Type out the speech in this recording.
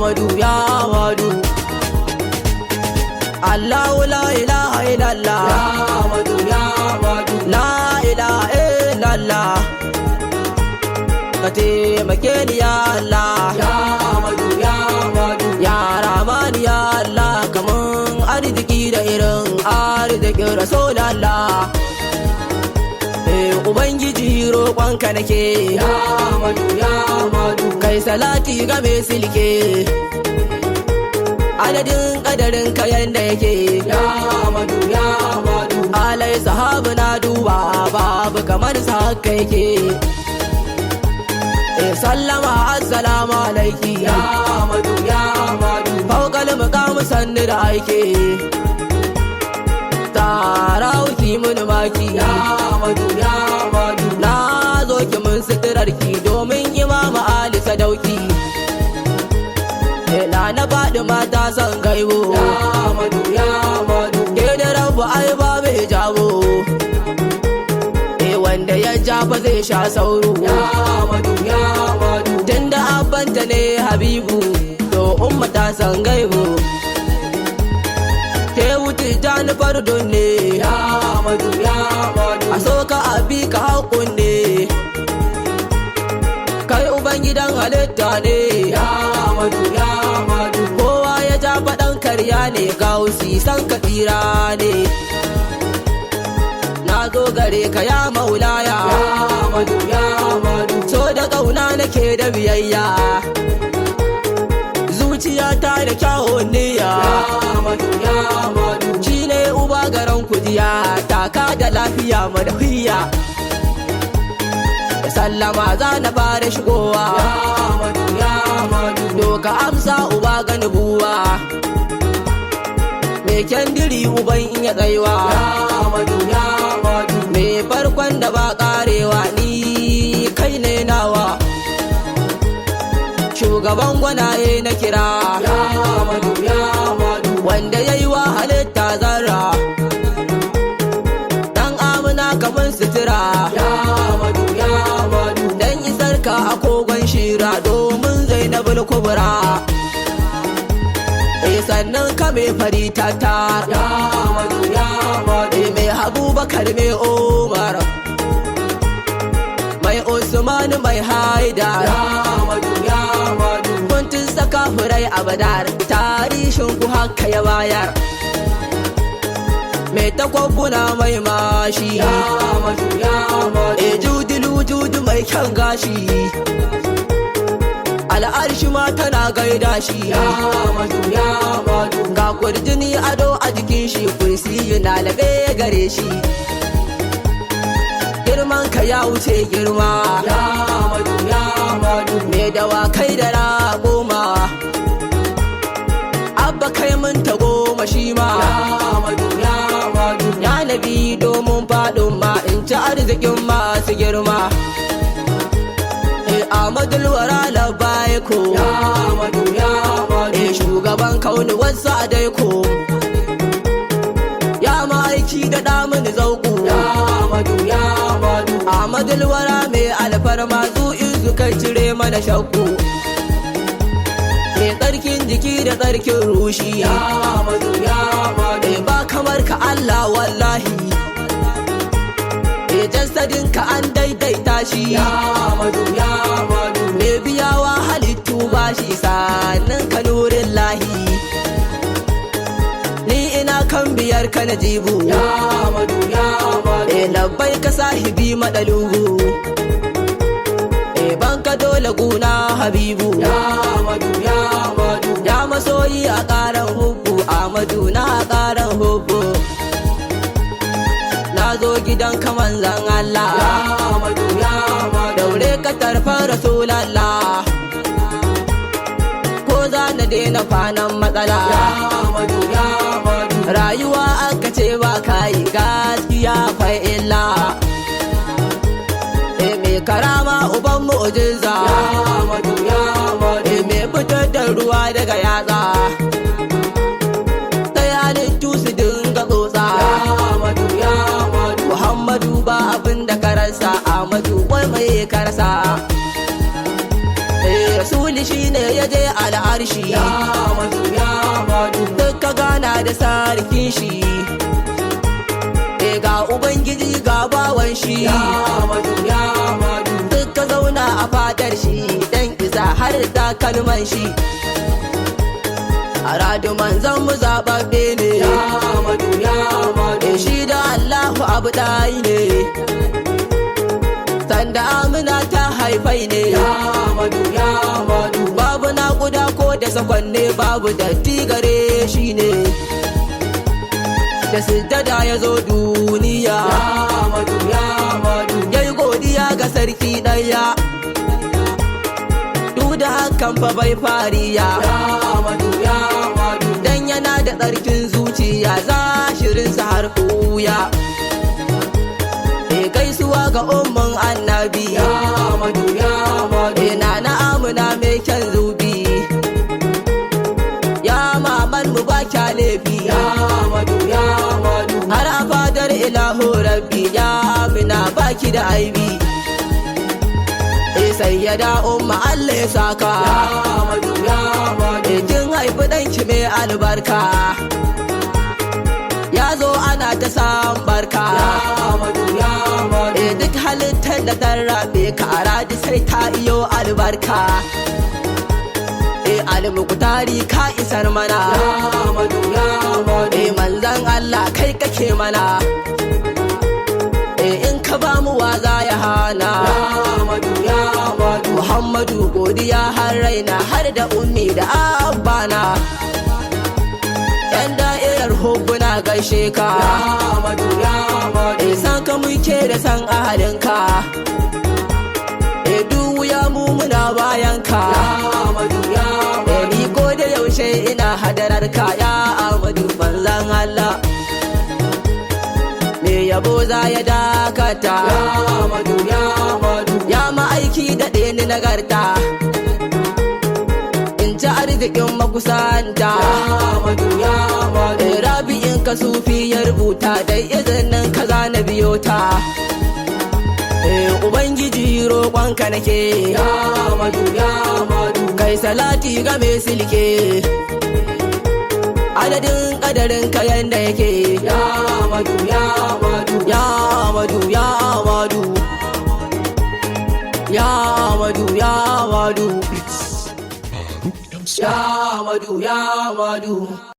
Ahmadu ya Ahmadu. Allahu la ilaha illallah. Ya Ahmadu ya Ahmadu. La ilaha illallah. Ka taimake ni ya Allah. Ya Ahmadu ya Ahmadu. Ya Rahman ya Allah, kaman arziki da irin arzikin Rasulallah. Eh Ubangiji, roƙonka nake. Ya Ahmadu ya Ahmadu. Kai salati ga mai silke, adadin kadarin kayan da yake. Ya Ahmadu ya Ahmadu. Alai sahabu na duba, babu kamar sa haka yake. Eh sallama, assalamu alaiki. Ya Ahmadu ya Ahmadu. Faukal mukamu, sannu da aiki. Tara wuki mun maki. Ya Ahmadu ya Ahmadu. Na zo ki mun suturarki domin Imamu Ali Sadauki. Eh, na na faɗi mata son gaibo. Ya Ahmadu ya Ahmadu. Ke da rabu ai ba mai jawo. Eh, wanda ya ja fa zai sha sauro. Ya Ahmadu ya Ahmadu. Tunda abbanta ne Habibu, to umma ta san gaibo. Ke wuce jani fardun ne. Ya Ahmadu ya Ahmadu. A so ka abi ka haƙun ne. Kai ubangidan halitta ne. Ya Ahmadu ya Ahmadu. Kowa ya ja faɗan karya ne, gausi san ka tsira ne. Na zo gare ka ya Maulaya. Ya Ahmadu ya Ahmadu. So da ƙauna nake da biyayya, zuciyata da kyawun niyya. Ya Ahmadu ya Ahmadu. Shi ne uba garan kujiya, taka da lafiya madafiya. Da sallama za na fara shigowa. Ya Ahmadu ya Ahmadu. Doka amsa uba ga nubuwa, mai kyandiri uban iya tsaiwa. Ya Ahmadu ya Ahmadu. Mai farkon da ba karewa, ni kai ne nawa. Shugaban gwanaye na kira. Ya Ahmadu ya Ahmadu. Wanda ya yi wa halitta zarra, dan amina kamar sutura. Ya Ahmadu ya Ahmadu. Dan isar ka a kogon Shira domin Zainabul Kubra. Eh, sannan ka mai fari tatar. Ya Ahmadu ya Ahmadu. Eh, mai Abubakar, mai Umar, mai Usman, mai Haidar. Ya Ahmadu ya Ahmadu. Kuntun saka furai a Badar, tarihin ku haka ya bayar. Mai takwabuna, mai mashi. Ya Ahmadu ya Ahmadu. E judilu judu, mai kyan gashi, al'arshi ma tana gaida shi. Ya Ahmadu ya Ahmadu. Ga kurjini ado a jikin shi, kursi na labe gare shi. Girman ka ya wuce girma. Ya Ahmadu ya Ahmadu. Me dawakai da raƙuma, abba kai mun ta goma shi ma. Ya Ahmadu ya Ahmadu. Ya Nabi, domin faɗin ma in ci arzikin masu girma. Eh Ahmadul wara labbaiko. Ya Ahmadu ya Ahmadu. Eh shugaban kauni wasu adaiko. Ya ma'aiki, da ɗamin zauku. Ya Ahmadu ya Ahmadu. Ahmadul wara mai alfarma, zu'in kai cire mana shakku. Mai tsarkin jiki da tsarkin rushi. Ya Ahmadu ya Ahmadu. Eh ba kamar ka Allah wallahi. Eh jasadin ka an daidaita shi. Ya Ahmadu ya Ahmadu. Mai biyawa halittu bashi, sannan ka nurin lahi. Ni ina kan biyar ka na jibu. Ya Ahmadu ya Ahmadu. Eh labbai ka sahibi madalubu. Eh banka dole guna Habibu. Ya Ahmadu ya Ahmadu. Ya masoyi, a ƙaran hubbu Ahmadu na, a ƙaran hubbu. Na zo gidan ka manzan Allah. Ya Ahmadu ya Ahmadu. Daure ka tarfan Rasulallah, ko za na daina kwanan matsala. Ya Ahmadu ya Ahmadu. Rayuwa aka ce ba kayi gaskiya akwai illa. E mai karama uban mu'jiza. Ya Ahmadu ya Ahmadu. E mai fitar da ruwa daga yatsa, sai halittu su dinga tsotsa. Ya Ahmadu ya Ahmadu. Muhammadu, ba abin da karasa. Ahmadu, wai mai karasa. Eh Rasuli shine ya je al'arshi. al'arshi. Ya Ahmadu, ya Ahmadu. Duka gana da sarkin shi. E ga Ubangiji ga bawan shi. Ya Ahmadu, ya Ahmadu. Duka zauna a fadar shi dan isa har takalman shi. A radu manzon mu zaɓaɓɓe ne. Ya Ahmadu, ya Ahmadu. E shi da Allahu abu ɗayi ne. Sanda Amina ta haifai ne. Ya Ahmadu, ya Ahmadu. Babu naƙuda ko da sakwanne, babu datti gare shi ne. Da sujjada ya zo duniya. Ya Ahmadu, ya Ahmadu. Ya yi godiya ga sarki ɗaya. Duk da hakan fa bai fariya. Ya Ahmadu, ya Ahmadu. Dan yana da tsarkin zuciya, zashirinsa har ɓuya. E gaisuwa ga umman annabi. Ya Ahmadu, ya Ahmadu. E na amina mai kyan zubi. Ya maman mu ba kya laifi. Ya Ahmadu, ya Ahmadu. Har a fadar ilahu rabbi, ya amina baki da aibi. E sayyada umma, Allah ya saka. Ya Ahmadu, ya Ahmadu. E kin haifi ɗanki mai albarka. Ya zo ana ta san barka. Ya Ahmadu, ya Ahmadu. E duk halittar da ta rabe ka a radi sai ta iyo albarka. E almukutari ka isar mana. Ya Ahmadu, ya Ahmadu. E manzan Allah kai kake mana. E in ka ba mu wa za ya hana. Ya Ahmadu, ya Ahmadu. Muhammadu godiya har raina, har da ummi da abbana. Yan da'irar hubbuna gaishe ka. Ya Ahmadu, ya Ahmadu. E san ka muke da san ahalinka. E duya mu muna bayan ka. Ya Ahmadu, ya E Ahmadu. ni ko da yaushe ina hadarar ka, ya Ahmadu manzan Allah. Me yabo za ya dakata. Ya Ahmadu, ya Ahmadu. Ya ma'aiki daɗe ni nagarta. In ci arzikin makusanta. Ya Ahmadu, ya Ahmadu. E rabi'in ka sufi ya rubuta, dai izinin ka za na biyo ta. E Ubangiji roƙonka nake. Ya Ahmadu, ya Ahmadu. Kai salati ga mai silke. Adadin ƙadarin kayan da yake. Ya Ahmadu, ya Ahmadu. Ya Ahmadu, ya Ahmadu. Ya Ahmadu, ya Ahmadu. Ya Ahmadu, ya Ahmadu.